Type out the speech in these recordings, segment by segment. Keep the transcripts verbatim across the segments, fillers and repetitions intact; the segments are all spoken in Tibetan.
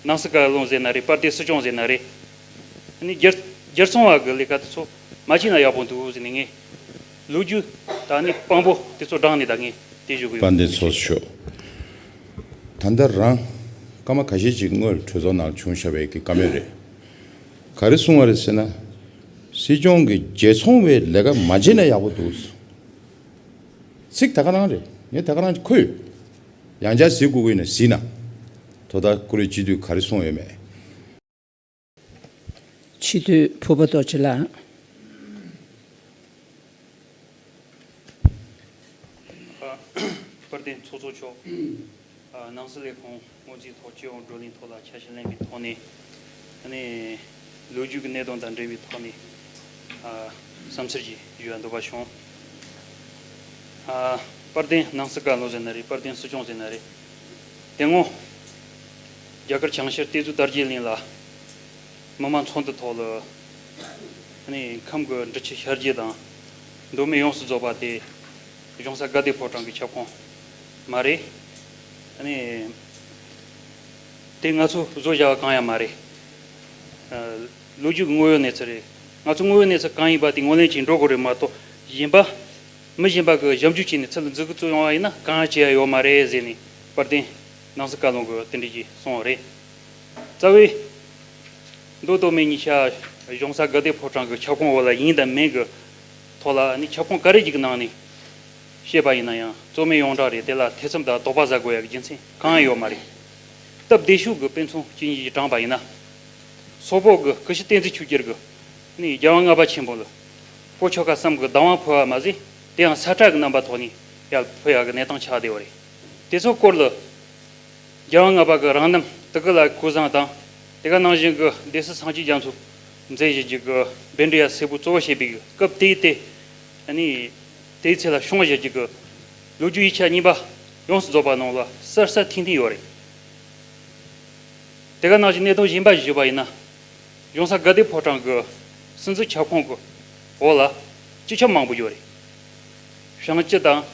ནང་སྲིད་བཀའ་བློན་ཟེར་ན་རེད། དཔལ་ལྡན་སྲིད་སྐྱོང་ཟེར་ན་རེད། ཨ་ནི་སྒེར་སྒེར་ཚོང་བ་གི་ལས་ཀ་དེ་ཚོ་མ་བྱས་ན་ཡག་པོ་འདུག་ཟེར་ནས། ངས་ལོ་རྒྱུས་ད་ནི་དཔང་པོ་དེ་ཚོ་དྲངས་ནས་ད་ངས་དེ་ཞུ་གི་ཡོད། དཔལ་ལྡན་ཚོགས་གཙོ་མཆོག་ད་ལྟ་རང་སྐར་མ་ཁ་ཤས་ཅིག་སྔོན་གྲོས་ཚོགས་ནང་བྱུང་བཞག་པའི་གི་བཀའ་མོལ་རེད། ག་རེ་གསུངས་པ་རེད་ཟེར་ན། སྲིད་སྐྱོང་གི་སྒེར་ཚོང་བའི་ལས་ཀ་མ་བྱས་ན་ཡག་པོ་འདུག་ཚིག་ད་ག་རང་རེད། ངས་ད་ག་རང་འཁོད་ཡོད། ཡང་བསྐྱར་གཟིགས་དགོས་ཀྱི་ཡིན་ན་གཟིགས་ན། དོ་བདག་བཀུར་འོས་སྤྱི་འཐུས་ག་རེ་གསུངས་ཡོད་མེད། སྤྱི་འཐུས་ཕུར་པ་རྡོ་རྗེ་ལགས། ཨ། དཔལ་ལྡན་ཚོགས་གཙོ་མཆོག་ཨ། ནང་སྲིད་ལས་ཁུངས་སྔོན་རྩིས་ཐོག་སྤྱི་ཡོངས་བགྲོ་གླེང་ཐོག་ལ་ཆ་ཤས་ལེན་པའི་ཐོག་ནས། ཨ་ནི་ལོ་རྒྱུས་ཀྱི་གནད་དོན་དང་འབྲེལ་བའི་ཐོག་ནས། ཨ། བསམ་ཚུལ་ཅིག་ཞུ་ཡ་འདོད་པ་བྱུང་། ཨ། དཔལ་ལྡན་ནང་སྲིད་བཀའ་བློན་ཟེར་ན་རེད། དཔལ་ལྡན་སྲིད་སྐྱོང་ཟེར་ན་རེད། དེ་སྔོན་རྒྱ་གར་བྱང་ཤར་གཏེར་མཛོད་དར་རྒྱས་གླིང་ལ་མི་མང་ཚོགས་འདུ་ཐོག་ལ། ཨ་ནི་ཁམས་ཀྱི་འབྲི་ཆུ་ཤར་རྒྱུད་དང་མདོ་སྨད་ཡོངས་སུ་རྫོགས་པ་དེ་གཞུང་ས་དགའ་ལྡན་ཕོ་བྲང་གི་ཁྱབ་ཁོངས་མ་རེད། ཨ་ནི་དེ་ང་ཚོ་བཟོ་བྱ་བ་གང་ཡང་མ་རེད། ཨ། ལོ་རྒྱུས་ཀྱི་དངོས་ཡོད་གནས་ཚུལ་རེད། ང་ཚོ་དངོས་ཡོད་གནས་ཚུལ་གང་ཡིན་པ་དེ་ངོས་ལེན་བྱས་འགྲོ་དགོས་རེད་མ་གཏོགས། གཞན་པ་མི་གཞན་པ་གིས་ཞབས་འཇུག་བྱས་ནས་ཚུར་འཛུལ་གི་བཙུགས་ཡོང་བ་ཡིན་ན་གང་ཡང་བྱེད་ཡ་ཡོད་མ་རེད་ཟེར་ནས་དཔལ་ལྡན་ནང་སྲིད་བཀའ་བློན་གྱིས་དེ་འདྲ་ཞིག་གསུངས་པ་རེད། རྩ་བའི་མདོ་སྟོད་སྨད་གཉིས་ཆ་གཞུང་ས་དགའ་ལྡན་ཕོ་བྲང་གི་ཁྱབ་ཁོངས་འོག་ལ་ཡིན་དང་མིན་གྱི་ཐོག་ལ། ཨ་ནི་ཁྱབ་ཁོངས་ག་རེ་ཞིག་གི་ནང་ནས་བཤད་པ་ཡིན་ན་ཡང་རྩོད་མེད་ཡོངས་གྲགས་རེད། དེ་ལ་ཐེ་ཚོམ་དང་དོགས་པ་ཟ་དགོས་ཡ་གི་རྒྱུ་མཚན་གང་ཡང་ཡོད་མ་རེད། སྟབས་བདེ་ཤོས་ཀྱི་དཔེ་མཚོན་གཅིག་གཉིས་ཤིག་དྲངས་པ་ཡིན་ན། སོག་པོ་གི་ཀུ་ཤུ་བསྟན་འཛིན་ཆོས་རྒྱལ་གྱིས་ནི་རྒྱལ་དབང་ལྔ་པ་ཆེན་པོ་ལ་བོད་ཆོལ་ཁ་གསུམ་གྱི་བདག་དབང་ཕུལ་བ་མ་ཟད། དེ་ཡང་ས་ཁྲ་གི་རྣམ་པ་ཐོག་ནས་ཡར་ཕུལ་ཡག་གི་གནས་སྟངས་ཆགས་བསྡད་པ་རེད། དེ་ཚོའི་སྐོར་ལ་རྒྱལ་དབང་ལྔ་པ་གི་རང་རྣམ་དེ་ག་ལ་སྐུ་གཟུགས་དང་། དེ་ག་ནང་བཞིན་གྱི་སྡེ་སྲིད་སངས་རྒྱས་རྒྱ་མཚོ་མཛད་བཞིན་གྱི་བཻ་ཌཱུརྱ་སེར་པོ་གཙོ་བོ་བྱས་པའི་སྐབས་དེའི་དེ། ཨ་ནི་དེའི་ཚེ་ལ་བྱུང་བཞིན་གྱི་ལོ་རྒྱུས་ཡིག་ཆ་རྙིང་པ་ཡོངས་སུ་རྫོགས་པ་ནང་ལ་གསལ་གསལ་ཐིང་ཐིང་ཡོད་རེད། དེ་ག་ནང་བཞིན་གནད་དོན་གཞན་པ་ཞིག་ཞུས་པ་ཡིན་ན། གཞུང་ས་དགའ་ལྡན་ཕོ་བྲང་གི་སྲིད་འཛིན་ཁྱབ་ཁོངས་ཀྱི་འོག་ལ་སྤྱི་ཁྱབ་མང་པོ་ཡོད་རེད། བྱང་སྤྱི་དང་།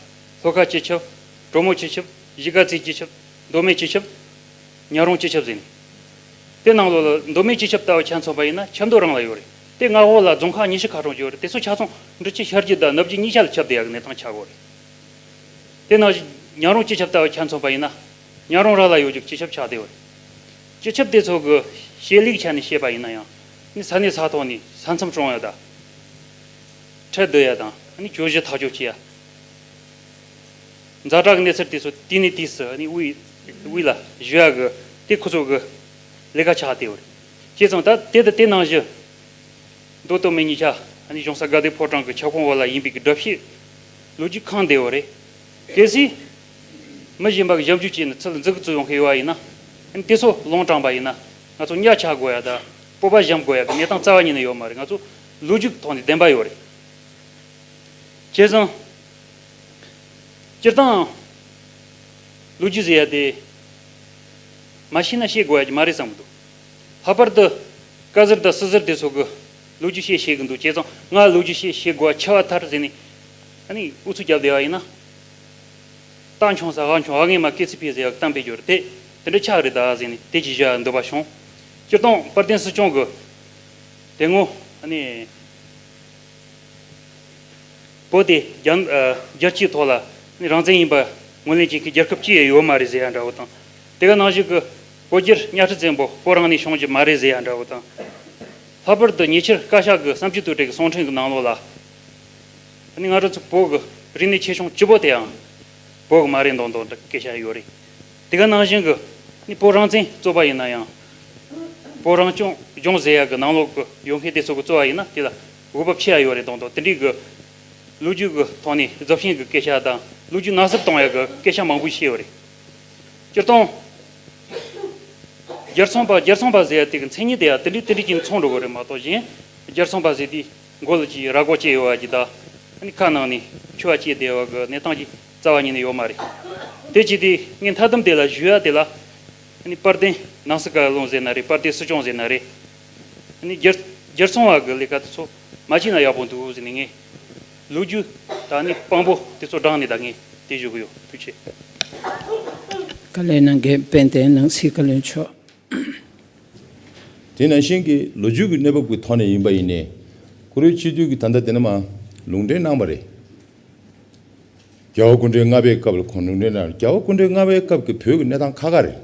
ལྷོ་ཁ་སྤྱི་ཁྱབ། གྲོ་མོ་སྤྱི་ཁྱབ། གཞིས་ཀ་རྩེ་སྤྱི་ཁྱབ། མདོ་སྨད་སྤྱི་ཁྱབ། ཉག་རོང་སྤྱི་ཁྱབ་ཟེར་ནས། དེ་ནང་ལོགས་ལ་མདོ་སྨད་སྤྱི་ཁྱབ་ལྟ་བུ་ཆ་མཚོན་པ་ཡིན་ན་ཁྱབ་མདོ་རང་ལ་ཡོད་རེད། དེ་མངའ་འོག་ལ་རྫོང་ཁག་ཉི་ཤུ་ཁ་གྲངས་ཡོད་རེད། དེ་ཚོ་ཆ་ཚང་འབྲི་ཆུ་ཤར་རྒྱུད་དང་སྣབས་རྒྱུད་གཉིས་ཆ་ལ་ཁྱབ་བསྡད་ཡག་གི་གནས་སྟངས་ཆགས་ཡོད་རེད། དེ་ནང་བཞིན་ཉག་རོང་སྤྱི་ཁྱབ་ལྟ་བུ་ཆ་མཚོན་པ་ཡིན་ན། ཉག་རོང་རང་ལ་ཡོད་རྒྱུ་སྤྱི་ཁྱབ་ཆགས་བསྡད་ཡོད་རེད། སྤྱི་ཁྱབ་དེ་ཚོ་གི་བྱེད་ལས་ཆ་ནས་བཤད་པ་ཡིན་ན་ཡང་། ནི་ས་གནས་ས་ཐོག་ནས་ས་མཚམས་སྲུང་ཡ་དང་། ཁྲལ་བསྡུ་ཡ་དང་། ནི་གྱོད་གཞི་ཐག་གཅོད་བྱེད་ཡ། ཛ་དྲག་གི་གནས་ཚུལ་དེ་ཚོ་དུས་ནས་དུས་སུ་ནི་དབུས་དབུས་ལ་ཞུ་ཡ་གི་དེ་ཁོ་ཚོ་གི་ལས་ཀ་ཆགས་བསྡད་ཡོད་རེད། བྱས་ཙང་ད་དེ་དང་དེ་ནང་བཞིན། མདོ་སྟོད་སྨད་གཉིས་ཆ་ནི་གཞུང་ས་དགའ་ལྡན་ཕོ་བྲང་གི་ཁྱབ་ཁོངས་འོག་ལ་ཡིན་པའི་གི་སྒྲུབ་བྱེད་ལོ་རྒྱུས་གང་བདེ་བོ་རེད། གལ་སྲིད་མི་གཞན་པ་གི་ཞབས་ཞུ་བྱས་ནས་ཚུར་འཛུལ་གི་བཙུགས་ཡོང་མཁན་ཡོད་པ་ཡིན་ན། ཨ་ནི་དེ་ཚོ་ལུང་དྲངས་པ་ཡིན་ན། ང་ཚོ་གཉའ་ཆག་དགོས་ཡ་དང་སྤོབས་པ་ཞུམ་དགོས་ཡ་གི་གནས་སྟངས་རྩ་བ་ཉིད་ནས་ཡོད་མ་རེད། ང་ཚོ་ལོ་རྒྱུས་ཐོག་ནས་བདེན་པ་ཡོད་རེད། བྱས་ཙང་། སྤྱིར་བཏང་ལོ་རྒྱུས་ཟེར་ཡ་དེ་མ་ཤེས་ན་ཤེས་དགོས་ཡ་གི་མ་རེད་བསམ་གི་འདུག་ལྷག་པར་དུ་བཀའ་ཟུར་དང་སྲིད་ཟུར་དེ་ཚོ་གི་ལོ་རྒྱུས་བཤད་ཤེས་གི་འདུག་བྱས་ཙང་ང་ལོ་རྒྱུས་བཤད་ཤེས་དགོས་པ་ཆགས་པ་ཐལ་ཟེར་ནས། ཨ་ནི་ཨུ་ཚུགས་རྒྱབ་བསྡད་པ་ཡིན་ན། རྟ་མཆོངས་ས་འུ་མཆོངས། འུ་ངས་མ་སྐེ་ཚི་ཕིས་ཟེར་ཡག་གཏམ་དཔེ་ཡོད་རེད་དེ། དེ་འདྲ་ཆགས་རེད་ད་ཟེར་ནས་དེ་ཅིག་བཤད་འདོད་པ་བྱུང་། སྤྱིར་བཏང་དཔལ་ལྡན་སྲིད་སྐྱོང་གི་དེ་སྔོན་ཨ་ནི། བོད་དེ་རྒྱ་ཨ་རྒྱལ་སྤྱིའི་ཐོག་ལ་ནི་རང་བཙན་ཡིན་པ་ངོས་ལེན་བྱེད་མཁན་རྒྱལ་ཁབ་ཅི་ཡང་ཡོད་མ་རེད་ཟེར་ཡ་འདྲ་བོ་དང་། དེ་ག་ནང་བཞིན་གྱི་བོད་རྒྱལ་གཉའ་ཁྲི་བཙན་པོ་བོད་རང་ནས་བྱུང་རྒྱུ་མ་རེད་ཟེར་ཡ་འདྲ་བོ་དང་། ལྷག་པར་དུ་ཉེ་ཆར་བཀའ་ཤག་གི་བསམ་སྤྱོད་དོན་གྲུབ་ཀྱི་གསུང་འཕྲིན་གྱི་ནང་ལོགས་ལ། ནི་ང་རང་ཚོ་བོད་ཀྱི་རིག་གནས་ཆེ་ཆུང་བཅུ་པོ་དེའང་བོད་ཀྱི་མ་རེད་མདོག་མདོག་འདྲ་སྐད་ཆ་ཡོད་རེད། དེ་ག་ནང་བཞིན་གྱི་ནི་བོད་རང་བཙན་རྩོད་པ་ཡིན་ན་ཡང་། བོད་རང་སྐྱོང་ལྗོངས་ཟེར་ཡ་གི་ནང་ལོགས་ཀྱི་ཡོད་མཁན་དེ་ཚོ་གི་རྩོད་པ་ཡིན་ན་དེ་ལ་འོས་བབ་ཆེ་ཡ་ཡོད་རེད་མདོག་མདོག་དེ་འདྲའི་གི་ལོ་རྒྱུས་ཀྱི་ཐོག་ནས་རྫོབ་ཆེན་གྱི་སྐད་ཆ་དང་ལོ་རྒྱུས་ནག་སུབ་གཏོང་ཡ་གི་སྐད་ཆ་མང་པོ་བཤད་ཡོད་རེད། སྤྱིར་བཏང་རྒྱལ་ཚོང་པ་རྒྱལ་ཚོང་པ་ཟེར་ཡ་དེ་གི་མཚན་ཉིད་དེ་ཡ་དེ་འདྲའི་དེ་འདྲའི་ཅིག་ཚང་འགྲོ་གི་རེད་མ་གཏོགས་གཞན་རྒྱལ་ཚོང་པ་ཟེར་དུས། མགོ་ལ་ཅིག་ར་མགོ་བཅད་ཡོད་པ་ཅིག་དང་། ཨ་ནི་ཁ་ནང་ནས་མཆོད་པ་བཅད་བསྡད་པ་གི་གནས་སྟངས་ཅིག་རྩ་བ་ཉིད་ནས་ཡོད་མ་རེད། དེ་བྱས་ཏེ་ངས་མཐའ་བསྡོམས་དེ་ལ་ཞུ་ཡ་དེ་ལ། ཨ་ནི་དཔལ་ལྡན་ནང་སྲིད་བཀའ་བློན་ཟེར་ན་རེད། དཔལ་ལྡན་སྲིད་སྐྱོང་ཟེར་ན་རེད། ཨ་ནི་སྒེར་སྒེར་ཚོང་བ་གི་ལས་ཀ་དེ་ཚོ་མ་བྱས་ན་ཡག་པོ་འདུག་ཟེར་ནས་ངས་ལོ་རྒྱུས་དང་ཨ་ནི་དཔང་པོ་དེ་ཚོ་དྲངས་ནས་ད་ངས་དེ་ཞུ་གི་ཡོད། ཐུགས་རྗེ་ཆེ། བཀའ་ལན་གནང་མཁན་དཔལ་ལྡན་ནང་སྲིད་བཀའ་བློན་མཆོག་དེ་ནང་བཞིན་གྱི་ལོ་རྒྱུས་ཀྱི་གནས་བབ་ཀྱི་ཐོག་ནས་ཡིན་པ་ཡིན་ནའི། ཀུ་རེ་སྤྱི་འཐུས་ཀྱིས་ད་ལྟ་དེ་ནས་མར་ལུང་འདྲེན་གནང་བ་རེད། རྒྱལ་བ་སྐུ་ཕྲེང་ལྔ་པའི་སྐབས་ལ་ཁོང་ལུང་འདྲེན་གནང་། རྒྱལ་བ་སྐུ་ཕྲེང་ལྔ་པའི་སྐབས་ཀྱི་བོད་ཀྱི་གནས་སྟངས་ཁག་ཁག་རེད།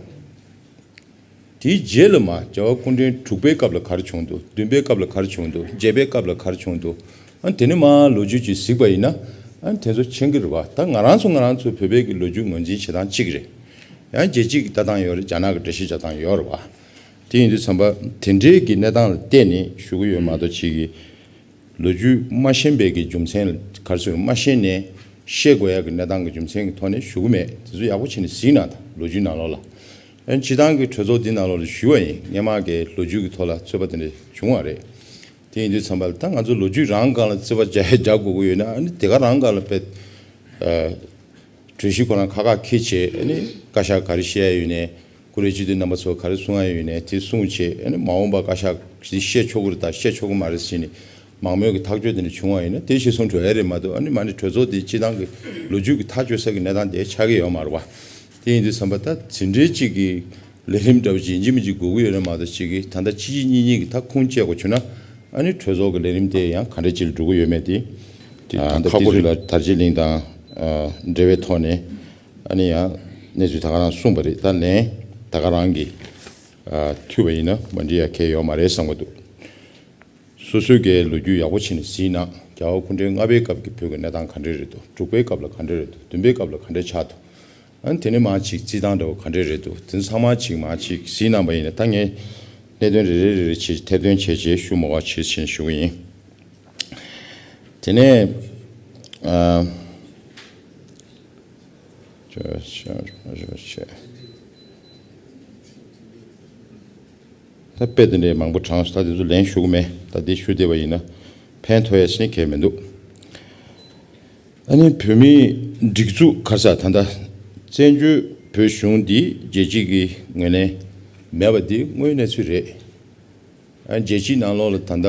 དེའི་རྗེས་ལ་མར་རྒྱལ་བ་སྐུ་ཕྲེང་དྲུག་པའི་སྐབས་ལ་ག་རེ་བྱུང་འདུག་བདུན་པའི་སྐབས་ལ་ག་རེ་བྱུང་འདུག་བརྒྱད་པའི་སྐབས་ལ་ག་རེ་བྱུང་འདུག་ཨ་དེ་ནས་མར་ལོ་རྒྱུས་ཅིག་གཟིགས་པ་ཡིན་ན། ཨ་དེ་ཚོ་མཁྱེན་གྱི་རེད་བ། ད་ང་རང་ཚོ་ང་རང་ཚོ་བོད་པའི་གི་ལོ་རྒྱུས་ངོས་འཛིན་བྱེད་སྟངས་གཅིག་རེད། ཡང་རྒྱལ་སྤྱིའི་གི་ལྟ་སྟངས་ཡོད་རེད། རྒྱ་ནག་གི་འགྲེལ་བཤད་རྒྱག་སྟངས་ཡོད་རེད་བ། དེ་ཡིན་དུས་ཙམ་པ་དེ་འདྲའི་གི་གནས་སྟངས་ལ་བལྟས་ནས་ཞུ་གི་ཡོད་མ་གཏོགས། ཅིག་གི་ལོ་རྒྱུས་མ་ཤེས་པའི་གི་རྒྱུ་མཚན་ལ་ག་རེ་ཟེར། མ་ཤེས་ནས་བཤད་དགོས་ཡ་གི་གནས་སྟངས་ཀྱི་རྒྱུ་མཚན་གྱི་ཐོག་ནས་ཞུ་གི་མེད། དེ་ཚོ་ཡག་པོ་བྱས་ནས་གཟིགས་གནང་དང་། ལོ་རྒྱུས་ནང་ལོགས་ལ། ཨ་ནི་སྤྱི་བཏང་གི་གྲོས་ཚོགས་འདི་ནང་ལོགས་ལ་ཞུས་པ་ཡིན། སྔོན་མ་གི་ལོ་རྒྱུས་ཀྱི་ཐོག་ལ་རྩོད་པ་དེ་འདྲ་བྱུང་བ་རེད། དེ་ཡིན་དུས་ཙམ་པ་ལ་ད་ང་ཚོ་ལོ་རྒྱུས་རང་སྒང་ལ་རྩོད་པ་རྒྱག་རྒྱག་དགོས་ཀྱི་ཡོད་ན། ཨ་ནི་དེ་ག་རང་སྒང་ལ་དཔེ་ཨ་གྲོས་གཞི་ཁོ་རང་ཁག་ཁག་འཁྱེར་བྱས། ཨ་ནི་བཀའ་ཤག་ག་རེ་བཤད་ཡ་ཡོད་ནའི། ཀུ་རེ་སྤྱི་འཐུས་རྣམ་པ་ཚོ་ག་རེ་གསུང་ཡ་ཡོད་ནའི་དེ་གསུངས་བྱས། ཨ་ནི་མ་འོངས་པ་བཀའ་ཤག་གིས་བཤད་ཆོག་གི་རེད་དང་བཤད་ཆོག་གི་མ་རེད་ཟེར་ནས་མང་མོས་ཀྱི་ཐག་གཅོད་དེ་འདྲ་བྱུང་བ་ཡིན་ན། དེ་གཞིར་བཟུང་འགྲོ་ཡ་རེད་མ་གཏོགས། ཨ་ནི་མ་ཎི་གྲོས་ཚོགས་དེ་སྤྱི་བཏང་གི་ལོ་རྒྱུས་ཀྱི་ཐག་གཅོད་ས་གི་གནས་སྟངས་དེ་ཆགས་ཀྱི་ཡོད་མ་རེད་བ། དེ་ཡིན་དུས་ཙམ་པ་ད་ཇི་འདྲའི་ཅིག་གི་ལས་རིམ་འདྲ་བོ་ཅིག་ཡིན་གཅིག་མིན་གཅིག་དགོས་ཀྱི་ཡོད་རེད་མ་གཏོགས། ཅིག་གི་ད་ལྟ་ཕྱི་གཅིག་གཉིས་གཉིས་ཀྱི་ད་ཁུངས་བཅད་དགོས་བྱུང་ན། ཨ་ནི་གྲོས་ཚོགས་ཀྱི་ལས་རིམ་དེ་ཡང་ག་འདྲ་ཅིག་ལ་འགྲོ་གི་ཡོད་མེད་དེ། དེ་ཨ་ད་ལྟ་ཁག་པོ་དེ་ཚོ་རེད། ལ་དར་རྒྱས་གླིང་དང་ཨ་འབྲེལ་བའི་ཐོག་ནས། ཨ་ནི་ཡང་གནས་ཚུལ་ད་ག་རང་གསུངས་པ་རེད། ད་ལན་ད་ག་རང་གིས་ཨ་ཐུབ་པ་ཡིན་ན་མ་འགྲིག་ཡ་གང་ཡང་ཡོད་མ་རེད་བསམ་གྱི་འདུག་སོ་སོའི་གི་ལོ་རྒྱུས་ཡག་པོ་བྱས་ནས་གཟིགས་ན། རྒྱལ་བ་སྐུ་ཕྲེང་ལྔ་པའི་སྐབས་ཀྱི་བོད་ཀྱི་གནས་སྟངས་ག་འདྲ་རེད་འདུག་དྲུག་པའི་སྐབས་ལ་ག་འདྲ་རེད་འདུག་བདུན་པའི་སྐབས་ལ་ག་འདྲ་ཆགས་འདུག་ཨ་ནི་དེ་ནས་མར་ཅིག་རྩིས་སྟངས་འདྲ་བོ་ག་འདྲ་རེད་འདུག་དེ་ཚང་མ་ཅིག་མར་ཅིག་གཟིགས་གནང་པ་ཡིན་ན། ད་ངས་གནད་དོན་རེ་རེ་རེ་རེ་བྱས་ཐེར་འདོན་བྱས་བྱས་ཞུ་མ་དགོས་བྱས་བྱས་ཞུ་གི་ཡིན། དེ་ནས་ཨ། ད་དཔེ་དེ་འདྲའི་མང་པོ་དྲངས་སོང་། ད་དེ་ཚོ་ལན་ཞུ་གི་མེད། ད་འདི་ཞུ་བསྡད་པ་ཡིན་ན་ཕན་ཐོགས་ཡ་ཞིག་གང་ཡང་མི་འདུག་ཨ་ནི་བོད་མིའི་སྒྲིག་འཛུགས་ག་རེ་ཟེར། ད་ལྟ་བཙན་བྱོལ་བོད་གཞུང་འདི་རྒྱལ་སྤྱི་གི་ངོས་ལེན་མེད་པ་འདི་དངོས་ཡོད་གནས་ཚུལ་རེད། ཨ་རྒྱལ་སྤྱིའི་ནང་ལོགས་ལ་ད་ལྟ་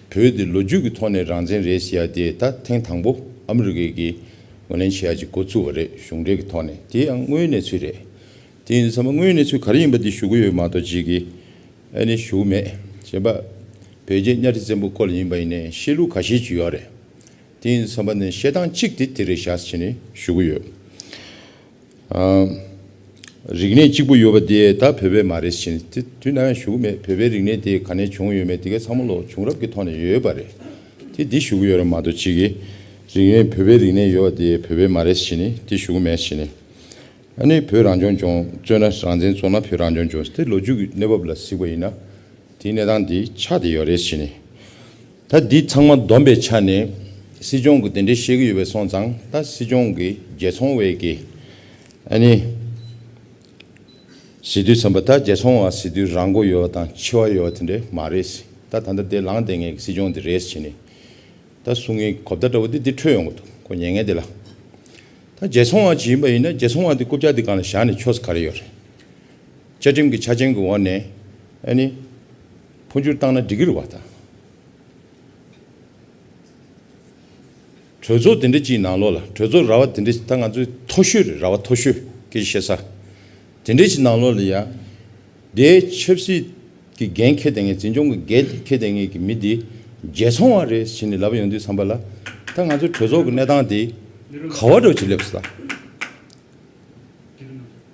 བོད་འདི་ལོ་རྒྱུས་ཀྱི་ཐོག་ནས་རང་བཙན་རེད་ཟེར་ཡ་དེ་ད་ཐེངས་དང་པོ་ཨ་མི་རི་ཀས་ཀྱིས་ངོས་ལེན་བྱེད་ཡ་ཅིག་འགོ་བཙུགས་པ་རེད། གཞུང་འབྲེལ་གྱི་ཐོག་ནས། དེ་ཡང་དངོས་ཡོད་གནས་ཚུལ་རེད། དེ་ཡིན་དུས་ཙམ་པ་དངོས་ཡོད་གནས་ཚུལ་ག་རེ་ཡིན་པ་དེ་ཞུ་གི་ཡོད་མ་གཏོགས། ཅིག་གིས་ཨ་ནི་ཞུ་གི་མེད། གཞན་པ་བོད་རྒྱལ་གཉའ་ཁྲི་བཙན་པོའི་སྐོར་ལ་ཡིན་པ་ཡིན་ནའི་བཤད་ལུགས་ཁ་ཤས་ཅིག་ཡོད་རེད། དེ་ཡིན་དུས་ཙམ་པ་ནས་བཤད་སྟངས་གཅིག་དེ་དེ་རེད་ཤག་ཟེར་ནས་ཞུ་གི་ཡོད། ཨ། རིག་གནས་གཅིག་པུ་ཡོད་པ་དེ་ད་བོད་པའི་མ་རེད་ཟེར་ནས་དེ་དུས་ནམ་ཡང་ཞུ་གི་མེད། བོད་པའི་རིག་གནས་དེ་ག་ནས་བྱུང་ཡོད་མེད་དེ་ག་ཚང་མ་ལོ་བྱུང་རབས་ཀྱི་ཐོག་ནས་ཡོད་པ་རེད། དེ་འདི་ཞུ་གི་ཡོད་རེད་མ་གཏོགས། ཅིག་གིས་རིག་གནས་བོད་པའི་རིག་གནས་ཡོད་པ་དེ་བོད་པའི་མ་རེད་ཟེར་ནས་དེ་ཞུ་གི་མེད་ཟེར་ནས། ཨ་ནི་བོད་རང་སྐྱོང་ལྗོངས་རྩོད་ན་རང་བཙན་རྩོད་ན་བོད་རང་སྐྱོང་ལྗོངས་ཟེར། དེ་ལོ་རྒྱུས་ཀྱི་གནས་བབ་ལ་གཟིགས་པ་ཡིན་ན། དེའི་གནས་སྟངས་འདི་ཆགས་བསྡད་ཡོད་རེད་ཟེར་ནས། ད་འདི་ཚང་མ་བསྡོམས་པའི་ཆ་ནས་སྲིད་སྐྱོང་གིས་དེ་འདྲའི་བཤད་ཀྱི་ཡོད་པའི་སོང་ཙང་། ད་སྲིད་སྐྱོང་གིས་རྒྱལ་ཚོང་བའི་གི་ཨ་ནི་ཟེར་དུས་ཙམ་པ། ད་རྒྱལ་ཚོང་བ་ཟེར་དུས་རང་མགོ་ཡོད་པ་དང་ཕྱི་བ་ཡོད་པ་དེ་འདྲ་མ་རེད། ད་ད་ལྟ་དེ་ལངས་བསྡད་མཁན་གྱི་སྲིད་སྐྱོང་དེ་རེད་ཟེར་ནས། ད་གསུང་མཁན་གོ་བརྡ་འདྲ་བོ་དེ་འདི་འཕྲོད་ཡོང་གི་འདུག་ཁོ་ཉན་མཁན་དེ་ལ། ད་རྒྱལ་ཚོང་བ་ཅིག་ཡིན་པ་ཡིན་ན་རྒྱལ་ཚོང་བ་དེ་རྐུབ་བཀྱག་དེ་སྒང་ལ་བཞག་ནས་ཆོག་ས་ག་རེ་ཡོད་རེད། བཅའ་ཁྲིམས་ཀྱི་ཆ་རྐྱེན་གྱི་འོག་ནས་ཨ་ནི་འཕོ་འགྱུར་བཏང་ན་འགྲིག་གི་རེད་བ། ད་གྲོས་ཚོགས་དེ་འདྲ་ཅིག་ནང་ལོགས་ལ། གྲོས་ཚོགས་ར་བ་དེ་འདྲ་ཅིག་ད་ང་ཚོའི་མཐོ་ཤོས་རེད། ར་བ་མཐོ་ཤོས་སྐད་ཆ་བཤད་ས་དེ་འདྲ་ཅིག་ནང་ལོགས་ལ་ཡ། དེའི་ཆབ་སྲིད་ཀྱི་འགན་འཁྱེར་བསྡད་མཁན། འཛིན་སྐྱོང་གི་འགན་འཁྱེར་བསྡད་མཁན་གྱི་མི་འདི་རྒྱལ་ཚོང་བ་རེད་ཟེར་ནས་ལབ་ཡོང་དུས་ཙམ་པ་ལ། ད་ང་ཚོའི་གྲོས་ཚོགས་ཀྱི་གནས་སྟངས་དེ་ག་བ་འདྲ་བོ་ཅིག་སླེབས་སོང་།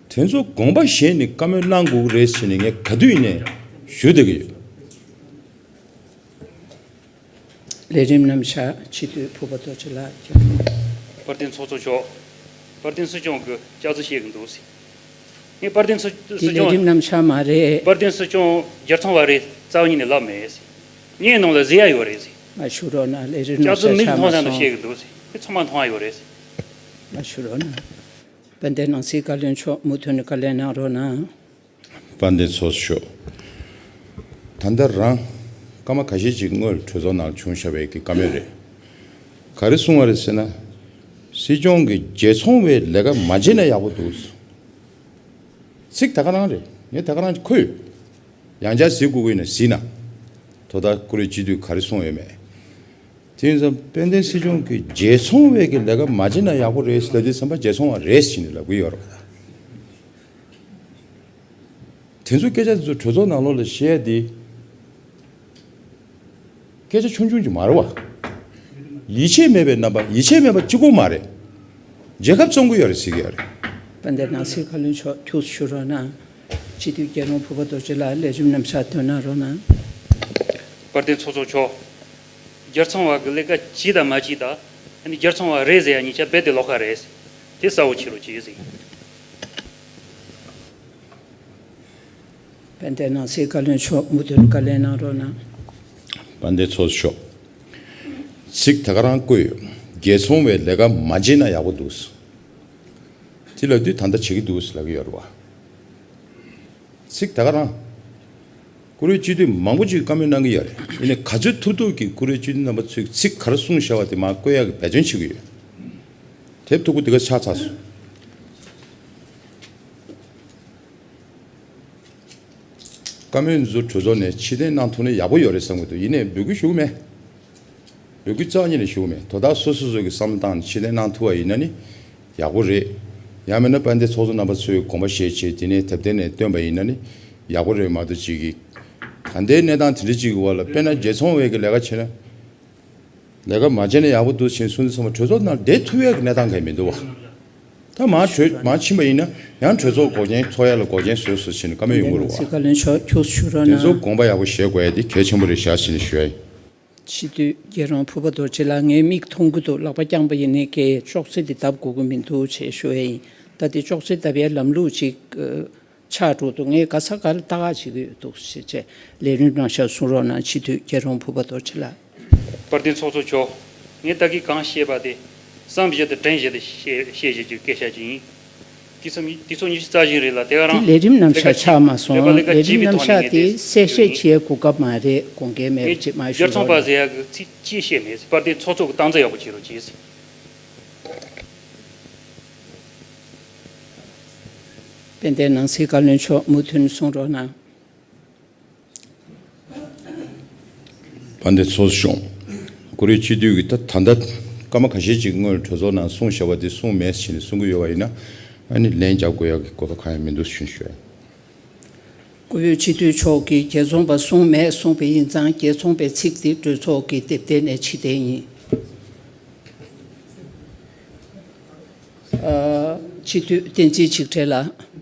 ད་དེ་ཚོ་དགོངས་པ་བཞེས་ནས་བཀའ་མོལ་གནང་དགོས་ཀྱི་རེད་ཟེར་ནས་ངས་ག་དུས་ཡིན་ནའི་ཞུ་བསྡད་ཀྱི་ཡོད། ལས་རིམ་རྣམ་གཞག་སྤྱི་འཐུས་ཕུར་པ་རྡོ་རྗེ་ལགས་ཀྱིས། དཔལ་ལྡན་ཚོགས་གཙོ་མཆོག་དཔལ་ལྡན་སྲིད་སྐྱོང་གིས་སྐྱག་རྫུན་བཤད་ཀྱི་འདུག་ཟེར། ངས་དཔལ་ལྡན་སྲིད་འདི་ལས་སྐྱོང་། རིམ་རྣམ་གཞག་མ་རེད། དཔལ་ལྡན་སྲིད་སྐྱོང་རྒྱལ་ཚོང་བ་རེད་རྩ་བ་ཉིད་ནས་ལབ་མེད་ཟེར། ངའི་ནང་ལ་གཟིགས་ཡ་ཡོད་རེད་ཟེར། མ་ཞུ་རོགས་གནང་། ལས་རིམ་རྣམ་གཞག་ཆགས་མ་སོང་། སྐྱག་རྫུན་མིང་མཐོང་ས་ནས་བཤད་ཀྱི་འདུག་ཟེར། ངས་ཚང་མ་མཐོང་ཡ་ཡོད་རེད་ཟེར། མ་ཞུ་རོགས་གནང་། དཔལ་ལྡན་ནང་སྲིད་བཀའ་བློན་མཆོག་མུ་མཐུད་ནས་བཀའ་ལན་གནང་རོགས་གནང་། དཔལ་ལྡན་ཚོགས་གཙོ་མཆོག་ད་ལྟ་རང་སྐར་མ་ཁ་ཤས་ཅིག་སྔོན་གྲོས་ཚོགས་ནང་བྱུང་བཞག་པའི་གི་བཀའ་མོལ་རེད། ག་རེ་གསུངས་པ་རེད་ཟེར་ན། སྲིད་སྐྱོང་གིས་རྒྱལ་ཚོང་བའི་ལས་ཀ་མ་བྱས་ན་ཡག་པོ་འདུག་ཚིག་ད་ག་རང་རེད། ངས་ད་ག་རང་ཅིག་འཁོད་ཡོད། ཡང་བསྐྱར་གཟིགས་དགོས་ཀྱི་ཡིན་ན་གཟིགས་ན། དོ་བདག་ཀུ་རེ་སྤྱི་འཐུས་ག་རེ་གསུངས་ཡོད་མེད། དེ་ཡིན་ཙང་དཔལ་ལྡན་སྲིད་སྐྱོང་གིས་རྒྱལ་ཚོང་བའི་གི་ལས་ཀ་མ་བྱས་ན་ཡག་པོ་རེད་ཟེར་ལབ་དུས་ཙམ་པ་རྒྱལ་ཚོང་བ་རེད་ཟེར་ནས་ལབ་ཀྱི་ཡོད་རེད་པ། ད་དེ་ཚོ་སྐད་ཆ་དེ་ཚོ་གྲོས་ཚོགས་ནང་ལོགས་ལ་བཤད་དེ་ སྐད་ཆ་ཆུང་ཆུང་ཅིག་མ་རེད་བ། ཡིད་ཆེས་མེད་པའི་རྣམ་པ། ཡིད་ཆེས་མེད་པ་གཅིག་པོ་མ་རེད། རྒྱལ་ཁབ་བཙོང་གི་ཡོད་རེད་ཟེར་གྱི་ཡོད་རེད། དཔལ་ལྡན་ནང་སྲིད་བཀའ་བློན་མཆོག་ཁྱུག་ཞུ་རོགས་གནང་། སྤྱི་འཐུས་རྒྱལ་རོང་ཕུར་པ་རྡོ་རྗེ་ལགས་ལས་རིམ་རྣམ་གཞག་སྟོན་གནང་རོགས་གནང་། དཔལ་ལྡན་ཚོགས་གཙོ་མཆོག་རྒྱལ་ཚོང་བ་གི་ལས་ཀ་བྱེད་དང་མ་བྱེད་དང་། ཨ་ནི་རྒྱལ་ཚོང་བ་རེད་ཟེར་ཡ་གཉིས་ཆ་རྦད་དེ་ལོགས་ཀ་རེད། དེ་གསལ་བོ་བྱེད་རོགས་བྱེད་ཟེར། དཔལ་ལྡན་ནང་སྲིད་བཀའ་བློན་མཆོག་མུ་མཐུད་བཀའ་ལན་གནང་རོགས་གནང་། དཔལ་ལྡན་ཚོགས་གཙོ་མཆོག་ཚིག་ད་ག་རང་བཀོད་ཡོད། རྒྱལ་ཚོང་བའི་ལས་ཀ་མ་བྱས་ན་ཡག་པོ་འདུག་དེ་ལབ་དུས་ད་ལྟ་བྱེད་ཀྱི་འདུག་ལབ་ཀྱི་ཡོད་རེད་བ། ཚིག་ད་ག་རང་། བཀུར་འོས་སྤྱི་འཐུས་མང་པོ་ཅིག་བཀའ་མོལ་གནང་གི་ཡོད་རེད། ཡིན་ནའི་ག་ཚོད་ཐུབ་ཐུབ་ཀྱིས་བཀུར་འོས་སྤྱི་འཐུས་རྣམ་པ་ཚོས་ཚིག་ག་རེ་གསུངས་བཞག་པ་དེ་མར་བཀོད་ཡག་གི་འབད་བརྩོན་བྱེད་ཀྱི་ཡོད། དེབ་ཐུག་པོ་དེ་ག་ཆགས་ཚར་སོང་། བཀའ་མོལ་འདི་ཚོ་གྲོས་ཚོགས་ནས་ཕྱིར་འཐེན་གནང་ཐུབ་ན་ཡག་པོ་ཡོད་རེད་བསམ་གྱི་འདུག་ཡིན་ནའི་འབོད་སྐུལ་ཞུ་གི་མེད། འབོད་སྐུལ་རྩ་བ་ཉིད་ནས་ཞུ་གི་མེད། དོ་བདག་སོ་སོ་སོ་གི་བསམ་བློ་བཏང་ནས་ཕྱིར་འཐེན་གནང་ཐུབ་པ་ཡིན་ན་ནི་ཡག་པོ་རེད། ཡང་མིན་ན་དཔལ་ལྡན་ཚོགས་གཙོ་རྣམ་པ་ཚོས་དགོངས་པ་བཞེས་བྱས་དེ་ནས་དེབ་ཐེར་ནས་བཏོན་པ་ཡིན་ན་ནི་ཡག་པོ་རེད་མ་གཏོགས་ཅིག་གིས། ད་ལྟའི་གནས་སྟངས་དེ་འདྲ་ཅིག་གི་འོག་ལ་དཔེར་ན་རྒྱལ་ཚོང་བས་ཀྱི་ལས་ཀ་བྱས་ན། ལས་ཀ་མ་བྱས་ན་ཡག་པོ་འདུག་ཟེར་གསུངས་དུས་ཙམ་པ་གྲོས་ཚོགས་ནང་བསྡད་ཐུབ་ཡག་གི་གནས་སྟངས་གང་ཡང་མི་འདུག་བ། ད་མར་གྲོས་མར་ཕྱིན་པ་ཡིན་ན་ཡང་གྲོས་ཚོགས་འགོག་རྐྱེན་ཚོགས་ཡག་ལ་འགོག་རྐྱེན་བཟོས་སོང་ཟེར་ནས་བཀའ་མོལ་ཡོང་གི་རེད་བ། སྲིད་བཀའ་བློན་མཆོག་ཁྱུག་ཞུ་རོགས་དེ་གནང་། ཚོ་དགོངས་པ་ཡག་པོ་བཞེས་དགོས་ཡ་དེ་གལ་ཆེན་པོ་རེད་ཤག་ཟེར་ནས་ཞུ་ཡ་ཡིན། སྤྱི་འཐུས་རྒྱལ་རོང་ཕུར་པ་རྡོ་རྗེ་ལགས། ངའི་མིག་མཐོང་གི་འདུག་ལག་པ་བརྐྱངས་པ་ཡིན་ནའི་ཀྱེ་ཅོག་ཙེ་འདི་བརྡབ་དགོས་ཀྱི་མི་འདུག་ཅེས་ཞུ་ཡ་ཡིན། ད་འདི་ཅོག་ཙེ་བརྡབ་ཡའི་ལམ་ལུགས་ཅིག་ཆགས་འགྲོ་འདུག་ངས་ག་ས་ག་ལ་ལྟ་ག་བྱེད་ཀྱི་ཡོད་འདུག་ཅེས་བྱས་ལས་རིམ་རྣམ་གཞག་གསུང་རོགས་གནང་། སྤྱི་འཐུས་རྒྱལ་རོང་ཕུར་པ་རྡོ་རྗེ་ལགས། དཔལ་ལྡན་ཚོགས་གཙོ་མཆོག་ངས་ད་གིན་གང་བཤད་པ་དེ་བསམ་བཞིན་དུ་དྲན་བཞིན་དུ་བཤད་བཤད་བཞིན་གྱི་སྐད་ཆ་ཅིག་ཡིན། དུས་ཚོད་ཉི་དུས་ཚོད་ཉི་ཤུ་རྩ་བཞི་རེད་ལ་དེ་ག་རང་དེ་ལས་རིམ་རྣམ་གཞག་ཆགས་མ་སོང་། ལས་རིམ་རྣམ་གཞག་དེ་གསལ་བཤད་བྱེད་དགོས་སྐབས་མ་རེད། དགོངས་འགལ་མེད་པ་ཅིག་མ་ཞུ་རོགས། ཟེར་ཡག་གི་ཚིག་ཅིག་བཤད་མེད། དཔལ་ལྡན་ཚོགས་གཙོ་གི་སྟངས་འཛིན་ཡག་པོ་བྱེད་རོགས་གྱིས། དཔལ་ལྡན་ནང་སྲིད་བཀའ་བློན་མཆོག་མུ་མཐུད་གསུང་རོགས་གནང་། དཔལ་ལྡན་ཚོགས་གཙོ་མཆོག་བཀུར་འོས་སྤྱི་འཐུས་ཀྱིས་ད་ད་ལྟ་སྐར་མ་ཁ་ཤས་ཅིག་སྔོན་གྲོས་ཚོགས་ནང་གསུངས་བཞག་པ་དེ་གསུངས་མེད་ཟེར་ནས་གསུང་གི་ཡོད་པ་ཡིན་ན། ཨ་ནི་ལན་རྒྱག་དགོས་ཡག་གི་དགོས་པ་གང་ཡང་མི་འདུག་ཞུ་ཞུ་ཡ། བཀུར་འོས་སྤྱི་འཐུས་མཆོག་གིས་རྒྱལ་ཚོང་པ་གསུངས་མེད་གསུངས་པ་ཡིན་ཙང་རྒྱལ་ཚོང་པའི་ཚིག་དེ་གྲོས་ཚོགས་ཀྱི་དེབ་ཐེར་ནས་ཕྱིར་འཐེན་ཡིན། ཨ། སྤྱི་འཐུས་བསྟན་འཛིན་ཆིག་ཁྲི་ལགས།